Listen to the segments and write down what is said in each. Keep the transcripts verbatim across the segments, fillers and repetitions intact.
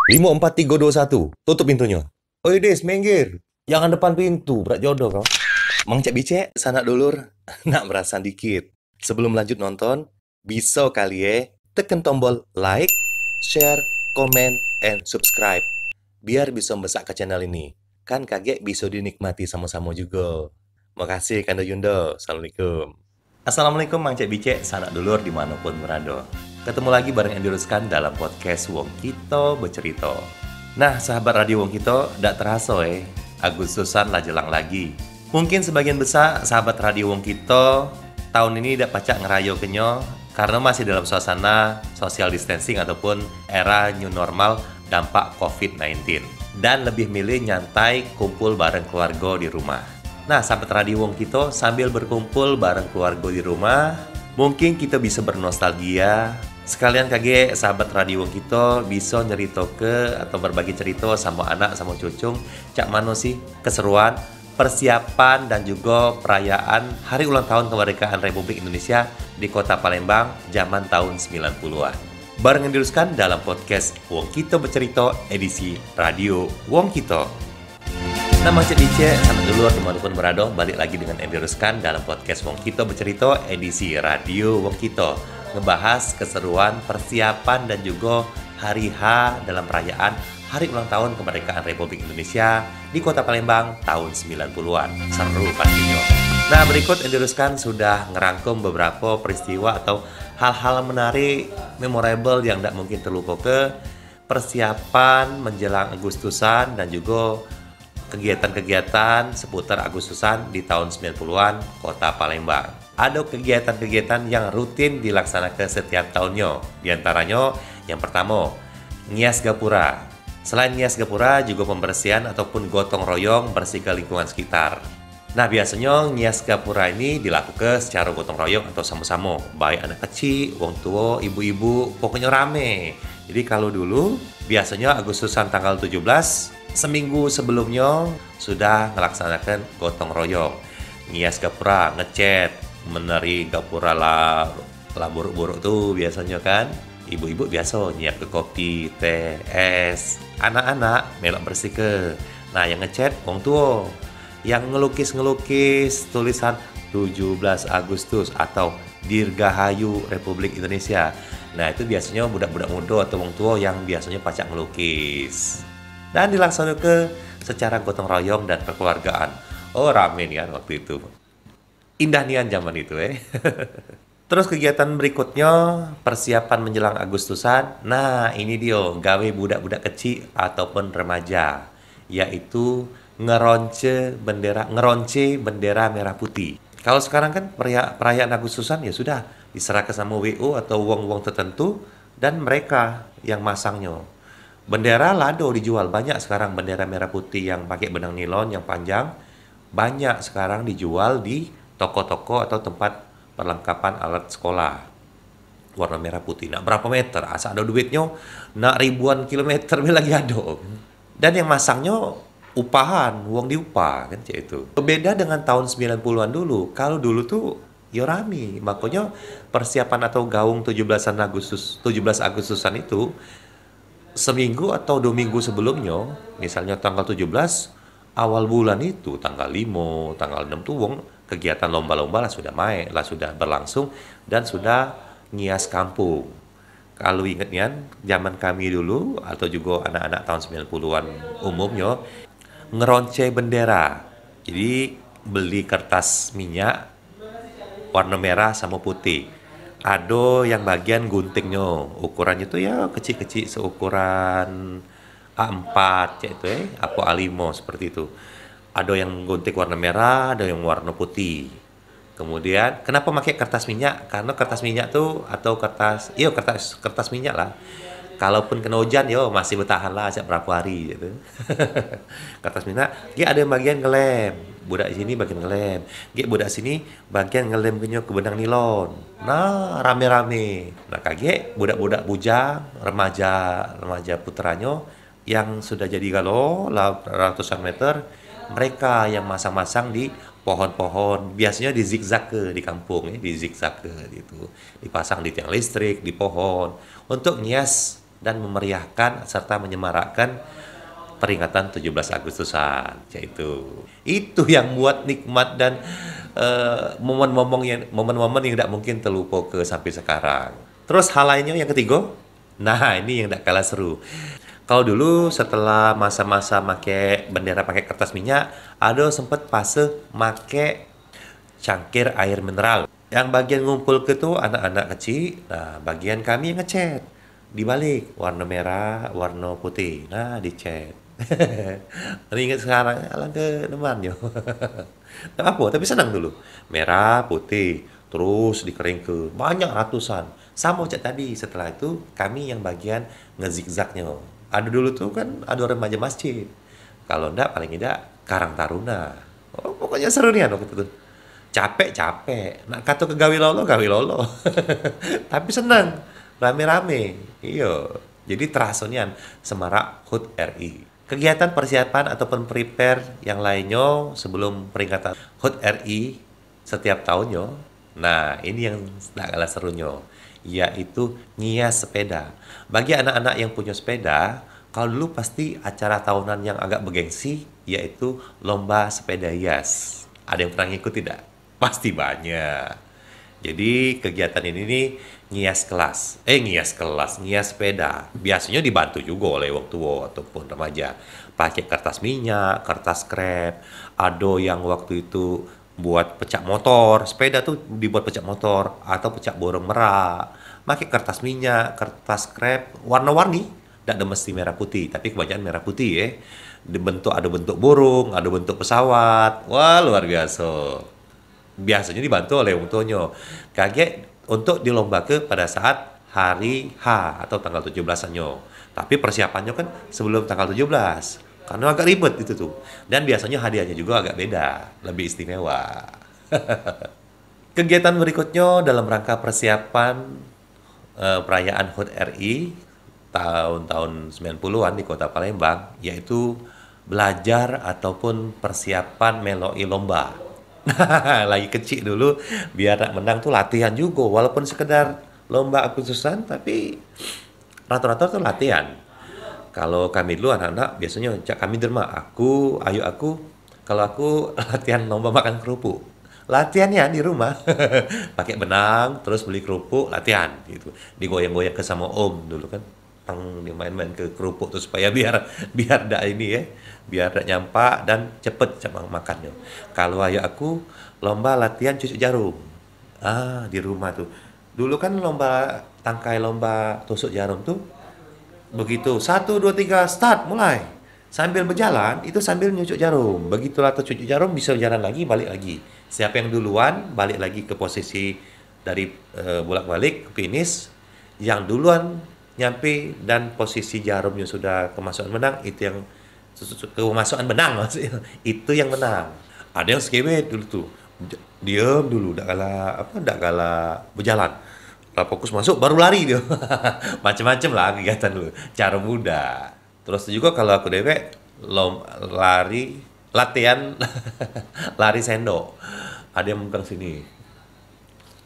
Limo, empat, tigo, duo, satu. Tutup pintunyo. Oi, Des, minggir. Jangan depan pintu, berat jodoh kau. Mang Cek Bicek, sanak dulur, nak merasan dikit. Sebelum lanjut nonton, biso kali eh, tekan tombol like, share, comment, and subscribe. Biar biso mbesak ke channel ini. Kan kagek biso dinikmati samo-samo jugo. Makasih, Kando Yundo. Assalamualaikum. Assalamualaikum, Mang Cek Bicek, sanak dulur dimanopun berado. Ketemu lagi bareng Andy Ruskan dalam podcast Wong Kito Becerito. Nah, sahabat Radio Wong Kito, dak teraso eh, Agustusan lah jelang lagi. Mungkin sebagian besar sahabat Radio Wong Kito tahun ini dak pacak ngerayokenyo karena masih dalam suasana social distancing ataupun era new normal dampak covid nineteen. Dan lebih milih nyantai kumpul bareng keluarga di rumah. Nah, sahabat Radio Wong Kito, sambil berkumpul bareng keluarga di rumah, mungkin kita bisa bernostalgia. Sekalian kage sahabat Radio Wong Kito bisa nyeritoke atau berbagi cerita sama anak, sama cucung, cak mano sih keseruan, persiapan dan juga perayaan Hari Ulang Tahun Kemerdekaan Republik Indonesia di Kota Palembang zaman tahun sembilan puluhan. Bareng Andy Ruskan dalam podcast Wong Kito Becerito edisi Radio Wong Kito. Nah, Mang Cek Bicek, sanak dulur dimanopun berado, balik lagi dengan Andy Ruskan dalam podcast Wong Kito Becerito edisi Radio Wong Kito. Ngebahas keseruan, persiapan dan juga hari H dalam perayaan Hari Ulang Tahun Kemerdekaan Republik Indonesia di Kota Palembang tahun sembilan puluhan. Seru pastinya. Nah, berikut Andy Ruskan sudah ngerangkum beberapa peristiwa atau hal-hal menarik, memorable yang dak mungkin terlupakan, persiapan menjelang Agustusan dan juga kegiatan-kegiatan seputar Agustusan di tahun sembilan puluhan Kota Palembang. Ada kegiatan-kegiatan yang rutin dilaksanakan setiap tahunnya. Di antaranya, yang pertama, ngias gapura. Selain ngias gapura, juga pembersihan ataupun gotong royong bersihkan lingkungan sekitar. Nah, biasanya ngias gapura ini dilakukan secara gotong royong atau sama-sama, baik anak kecil, wong tua, ibu-ibu, pokoknya rame. Jadi kalau dulu, biasanya Agustusan tanggal tujuh belas, seminggu sebelumnya sudah melaksanakan gotong royong. Ngias gapura, ngecat, meneri gapura lah, lah buruk-buruk tu biasanya kan. Ibu-ibu biasa nyiapke kopi, teh, es. Anak-anak melok bersihke. Nah, yang ngecat wong tua. Yang ngelukis-ngelukis tulisan tujuh belas Agustus atau Dirgahayu Republik Indonesia. Nah, itu biasanya budak-budak muda atau wong tua yang biasanya pacak ngelukis. Dan dilaksanakan secara gotong royong dan kekeluargaan. Oh, rame nian waktu itu. Indah nian zaman itu, eh. Terus kegiatan berikutnya, persiapan menjelang Agustusan. Nah, ini dia, gawe budak-budak kecil ataupun remaja, yaitu ngeronce bendera, ngeronce bendera merah putih. Kalau sekarang kan peria-, perayaan Agustusan ya sudah diserahkan sama W O atau wong-wong tertentu dan mereka yang masangnya. Bendera lah ado dijual, banyak sekarang bendera merah putih yang pakai benang nilon yang panjang, banyak sekarang dijual di toko-toko atau tempat perlengkapan alat sekolah. Warna merah putih. Nak berapa meter? Asal ada duitnya, nak ribuan kilometer be lagi ada. Dan yang masangnya upahan, wong diupah kan cak itu. Beda dengan tahun sembilan puluhan dulu. Kalau dulu tu yo rame. Makanya persiapan atau gaung tujuh belasan Agustus, tujuh belas Agustusan itu seminggu atau dua minggu sebelumnya, misalnya tanggal tujuh belas, awal bulan itu, tanggal lima, tanggal enam tu wong kegiatan lomba-lomba lah sudah main, lah sudah berlangsung dan sudah ngias kampung. Kalau inget nian, zaman kami dulu atau juga anak-anak tahun sembilan puluhan umumnya, ngeronce bendera. Jadi, beli kertas minyak warna merah sama putih. Ado yang bagian guntingnyo, ukurannya tu ya kecil-kecil seukuran A empat cak itu, eh, apa A lima seperti itu. Ado yang gunting warna merah, ado yang warna putih. Kemudian, kenapa pakai kertas minyak? Karena kertas minyak tu atau kertas, iyo kertas kertas minyak lah. Kalaupun kena ujan, yo masih bertahan lah cak berapa hari gitu. Kertas minyak, gek ada yang bagian ngelem. Budak sini bagian ngelem. Gek budak sini bagian ngelem kenyo ke benang nilon. Nah, rame-rame. Nah, kagek budak-budak bujang, remaja, remaja puteranyo yang sudah jadi galo lah ratusan meter, mereka yang masang-masang di pohon-pohon, biasanya di zigzag ke di kampung ya, di zigzag ke gitu. Dipasang di tiang listrik, di pohon untuk ngias dan memeriahkan serta menyemarakkan peringatan tujuh belas Agustusan, cak itu. Itu yang buat nikmat dan, eh, momen-momen yang, momen-momen yang dak mungkin terlupakan sampai sekarang. Terus hal lainnya yang ketiga, nah, ini yang dak kalah seru. Kalau dulu setelah masa-masa make bendera pakai kertas minyak, ada sempet fase make cangkir air mineral. Yang bagian ngumpul ke tu anak-anak kecil, nah, bagian kami yang ngecat. Dibalik, warna merah, warna putih. Nah, dicat. Tapi ingat sekarang, alangke neman yo. Tak apa, tapi senang dulu. Merah, putih, terus dikeringke. Banyak ratusan. Sama cak tadi, setelah itu kami yang bagian ngezigzagnyo. Ada dulu tu kan ada remaja masjid. Kalau ndak, paling idak Karang Taruna. Oh, pokoknya seru nian waktu tu. Capek, capek. Nak kato ke gawe lolo, gawe lolo. Tapi senang. Rame-rame. Iyo. Jadi teraso nian semarak hut R I. Kegiatan persiapan ataupun prepare yang lainnyo sebelum peringatan hut R I setiap tahunnya. Nah, ini yang dak kalah serunyo, yaitu ngias sepeda. Bagi anak-anak yang punya sepeda, kalau dulu pasti acara tahunan yang agak bergengsi, yaitu lomba sepeda hias. Ada yang pernah ngikut tidak? Pasti banyak. Jadi, kegiatan ini nih ngias kelas. Eh, ngias kelas, ngias sepeda. Biasanya dibantu juga oleh wong tua ataupun remaja. Pakai kertas minyak, kertas krep. Ada yang waktu itu buat pecak motor, sepeda tuh dibuat pecak motor atau pecak burung merak, make kertas minyak, kertas krep, warna-warni, dak ada mesti merah putih, tapi kebanyakan merah putih ya. Dibentuk, ada bentuk burung, ada bentuk pesawat, wah luar biasa. Biasanya dibantu oleh wong tuanya. Kagek untuk dilombake pada saat hari H atau tanggal tujuh belas-annyo. Tapi persiapannyo kan sebelum tanggal tujuh belas. Karena agak ribet itu tuh. Dan biasanya hadiahnya juga agak beda, lebih istimewa. Kegiatan berikutnya dalam rangka persiapan, eh, perayaan hut R I tahun-tahun sembilan puluhan di Kota Palembang, yaitu belajar ataupun persiapan meloki lomba. Lagi kecik dulu, biar nak menang tuh latihan juga, walaupun sekedar lomba Agustusan, tapi rata-rata tuh latihan. Kalau kami dulu anak-anak, biasanya cak kami di rumah, aku, ayo aku, kalau aku latihan lomba makan kerupuk. Latihannya di rumah, pakai benang, terus beli kerupuk, latihan gitu. Digoyang-goyang ke sama om dulu kan. Tang, dimain-main ke kerupuk tuh supaya biar, biar dak ini ya, biar dak nyampak dan cepet cak makannyo. Kalau ayo aku lomba latihan cucuk jarum. Ah, di rumah tuh. Dulu kan lomba tangkai, lomba tusuk jarum tuh begitu. Satu, dua, tiga, start, mulai. Sambil berjalan, itu sambil nyucuk jarum. Begitulah tuh cucuk jarum bisa jalan lagi, balik lagi. Siapa yang duluan, balik lagi ke posisi dari, eh, bolak-balik, ke finish. Yang duluan nyampe dan posisi jarumnya sudah kemasukan benang, itu yang kemasukan benang maksudnya, itu yang menang. Ada yang skewet dulu tuh. Diam dulu, dak kalah apa, dak kalah berjalan. Lah fokus masuk, baru lari dia. Macam-macam lah kegiatan dulu. Cara muda. Terus juga kalau aku dewek, lom-, lari, latihan lari sendok. Ada yang megang sini.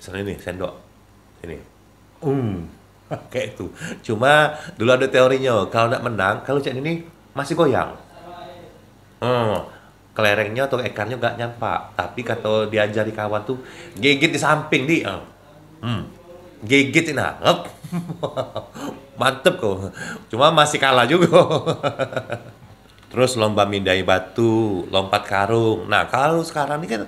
Misalnya nih, sendok. Sini. Um. Kayak itu. Cuma dulu ada teorinya, kalau nak menang, kalau cak ini masih goyang. Hmm. Kelerengnya atau ekarnya gak nyampak. Tapi kata diajari kawan tuh, gigit di samping, di. Ah. Hmm. Gigit ini. Hep. Mantep kok. Cuma masih kalah juga. Terus lomba mindai batu, lompat karung. Nah, kalau sekarang ini kan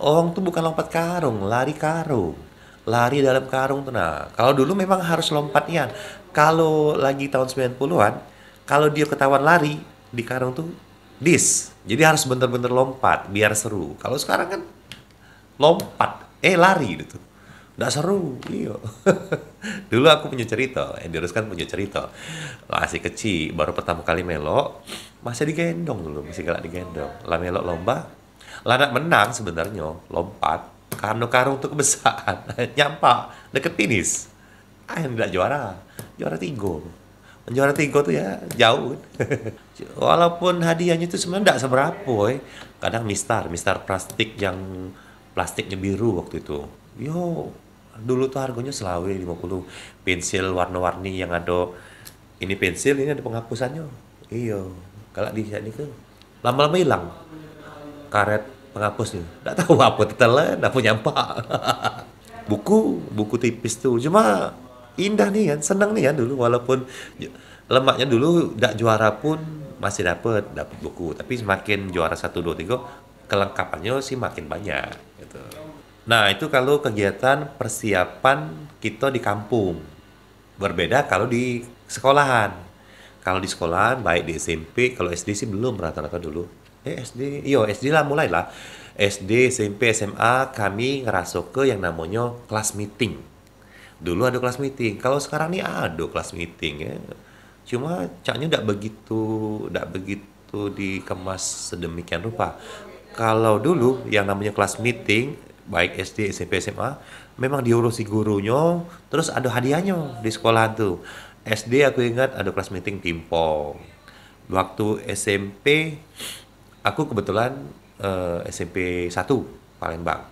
orang tuh bukan lompat karung, lari karung. Lari dalam karung tuh. Nah, kalau dulu memang harus lompat nian. Kalau lagi tahun sembilan puluhan, kalau dia ketahuan lari di karung tuh dis. Jadi harus bener-bener lompat biar seru. Kalau sekarang kan lompat, eh, lari gitu. Ndak seru, iyo. Dulu aku punya cerita, eh, Dirus kan punya cerita. Masih kecil, baru pertama kali melok, masih digendong dulu, masih galak digendong. Lah melok lomba, lah nak menang sebenarnya, lompat. Karena karung tu kebesaran, nyampak deket finish. Ah, yang dak juara, juara tiga. Juara tiga tu ya jauh kan. Walaupun hadiahnya tu sebenarnya dak seberapa, eh. Kadang mistar, mistar plastik yang plastiknya biru waktu itu. Yo, dulu tu harganya selawe lima puluh. Pensil warna-warni yang ada Ini pensil, ini ada penghapusannyo. Iyo, kalau di sini ke lama-lama hilang karet penghapusnyo. Dak tahu apa tetelan, apa nyampak. Buku, buku tipis tu. Cuma indah nian, senang nian dulu, walaupun lemaknya dulu dak juara pun masih dapat, dapat buku. Tapi semakin juara satu, dua, tiga, kelengkapannya sih makin banyak gitu. Nah, itu kalau kegiatan persiapan kita di kampung. Berbeda kalau di sekolahan. Kalau di sekolahan, baik di S M P, kalau S D sih belum rata-rata dulu. Eh, S D, iyo, S D lah mulailah. S D, S M P, S M A, kami ngerasoke yang namonyo class meeting. Dulu ada class meeting. Kalau sekarang ni ada class meeting, ya. Cuma caknyo dak begitu, dak begitu dikemas sedemikian rupa. Kalau dulu yang namonyo class meeting, baik S D, S M P, S M A, memang diurusi gurunyo, terus ada hadiahnyo di sekolahan tu. S D aku ingat ada class meeting pingpong. Waktu S M P, aku kebetulan, eh, S M P satu Palembang.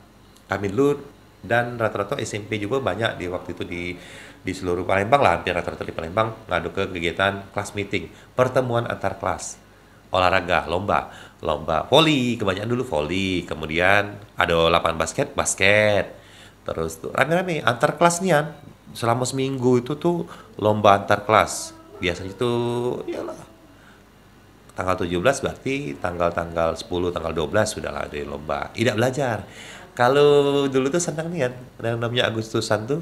Kami dulu dan rata-rata S M P juga banyak di waktu itu di, di seluruh Palembang lah, hampir rata-rata di Palembang ngaduke kegiatan class meeting, pertemuan antar kelas. Olahraga, lomba. Lomba voli, kebanyakan dulu voli. Kemudian ada lapangan basket, basket. Terus tuh rame-rame antar kelas nian. Selama seminggu itu tuh lomba antar kelas. Biasanya tuh, iyalah, tanggal tujuh belas berarti tanggal-tanggal sepuluh, tanggal dua belas sudah lah ada lomba. Idak belajar. Kalau dulu tuh senang nian, yang namanya Agustusan tuh,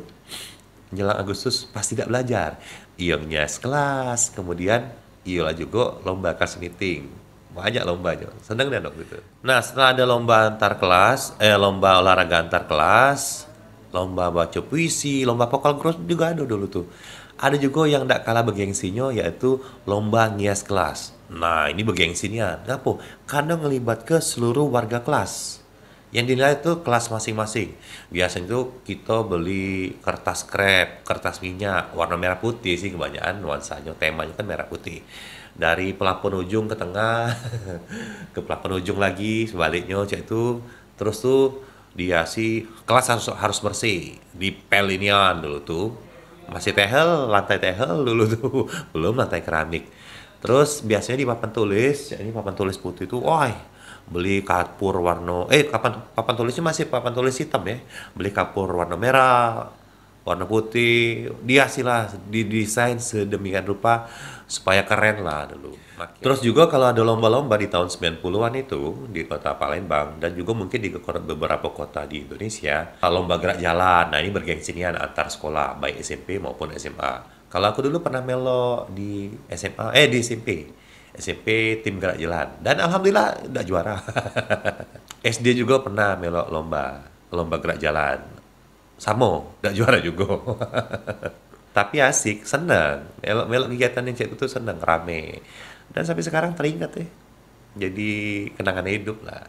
menjelang Agustus pasti dak belajar. Iyo ngias kelas, kemudian iyolah juga lomba class meeting. Banyak lombanya. Senang deh waktu itu. Nah, setelah ada lomba antar kelas, eh, lomba olahraga antar kelas, lomba baca puisi, lomba vokal grup juga ada dulu tuh. Ada juga yang dak kalah begengsinya, yaitu lomba ngias kelas. Nah, ini begengsinya. Ngapo? Karena ngelibatke seluruh warga kelas. Yang dinilai tuh kelas masing-masing. Biasanya tuh kita beli kertas krep, kertas minyak, warna merah putih sih kebanyakan nuansanya, temanya kan merah putih. Dari pelapon ujung ke tengah, ke pelapon ujung lagi, sebaliknya cak itu. Terus tuh dihiasi, kelas harus, harus bersih, dipel inian dulu tuh. Masih tehel, lantai tehel dulu tuh, belum lantai keramik. Terus biasanya di papan tulis, ini papan tulis putih tuh, wah, beli kapur warna, eh, papan, papan tulisnya masih papan tulis hitam ya. Beli kapur warna merah, warna putih, dihiasi lah, didesain sedemikian rupa supaya keren lah dulu. Terus juga kalau ada lomba-lomba di tahun sembilan puluhan itu di kota Palembang dan juga mungkin di kota, beberapa kota di Indonesia, lomba gerak jalan. Nah, ini bergengsi nian antar sekolah, baik S M P maupun S M A. Kalau aku dulu pernah melo di S M A, eh, di S M P. S M P tim gerak jalan. Dan alhamdulillah dak juara. S D juga pernah melo lomba, lomba gerak jalan. Samo, dak juara juga. Tapi asik, seneng. Melok-melok kegiatan yang cak itu tuh seneng, rame. Dan sampai sekarang teringat ya. Jadi kenangan hidup lah.